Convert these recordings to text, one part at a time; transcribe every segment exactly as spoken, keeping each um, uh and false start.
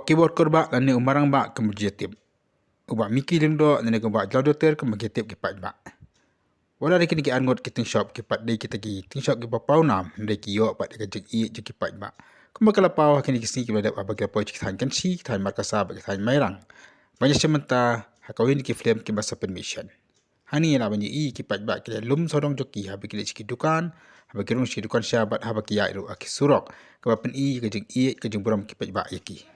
Ki bor korbah lane u marangbah kumba ju ïatip, u Bah Miki Lyngdoh lane u Bah Jlawdoter kumba ki tip ki paidbah. Wat la dei kine ki arngut ki tyngshop ki pat dei kita ki tyngshop kiba pawnam, hynrei ki ïoh pat ïa ka jingïeit jong ki paidbah. Kumba ka la paw ha kine ki sngi kiba la dep haba ki la poi sha ki thaiñ Kynshi, ki thaiñ Markasa bad ki thaiñ Mairang ban ïashim bynta ha kawei na ki film kiba sa pynmih shen. Hangne lah ban ïohi ki paidbah ki la lum sawdong jong ki haba ki leit sha ki dukan, haba ki rung sha ki dukan sha bad haba ki ïaid ruh ha ki surok, kaba pyni ïa ka jingïeit ka jingburom ki paidbah ïa ki.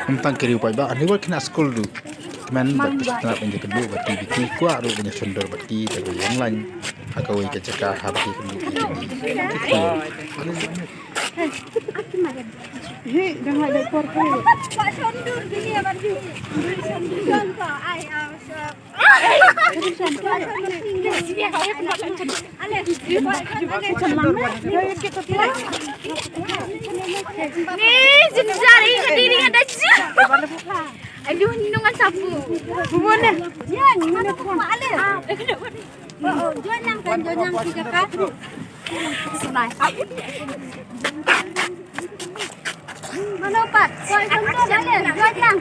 Ym tang ki riew paidbah, hynrei wat ki khynnah skul ruh kmen bad ki sngewtynnat ban ïakynduh bad ki, ba ki kwah ruh ban ïashon dur bad ki da kaba ïeng line ha kawei ka jaka haba ki ïakynduh ïa ki. Hi, dang leit por por. Ni jynjar i ka diri ada. Aduh, nungan sapu. Bubun deh. Yan, mana tu? Oh, oh, jual nang kan, jual nang tiga kan. Sebelah. Mano pat? Koi kynduh dah leh, jual nang.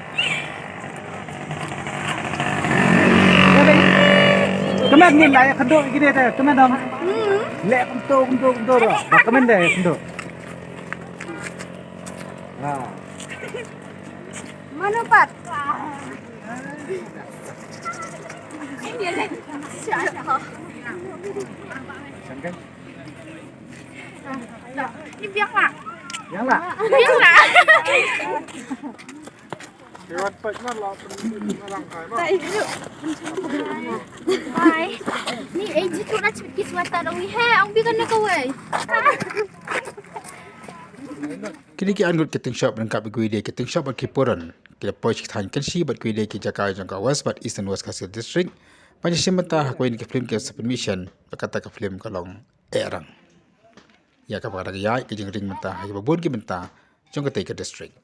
Kmen ngin lah ïa kynduh ïa kine te, kmen dong. Hmm. Leh kynduh, kynduh, kynduh dah. Ba kmen deh ïa kynduh. Ha. Mano pat? Ni biang lah. Biang lah. Biang lah. Bye. Ni eh jitu na chipit ki swata dong ni. He, ang bi kan na kawai. Kine ki arngut ki tyngshop ryngkat bad kiwei de ki tyngshop bad ki puron ki la poi sha ki thaiñ Kynshi bad kiwei de ki jaka jong ka West bad Eastern West Khasi Hills District ban ïashim bynta ha kawei na ki film kiba sa pynmih shen, bad kata ka film ka long Eh Rang, ïa kaba ka dang ïaid ka jingring bynta ha kiba bun ki bynta jong katei ka district.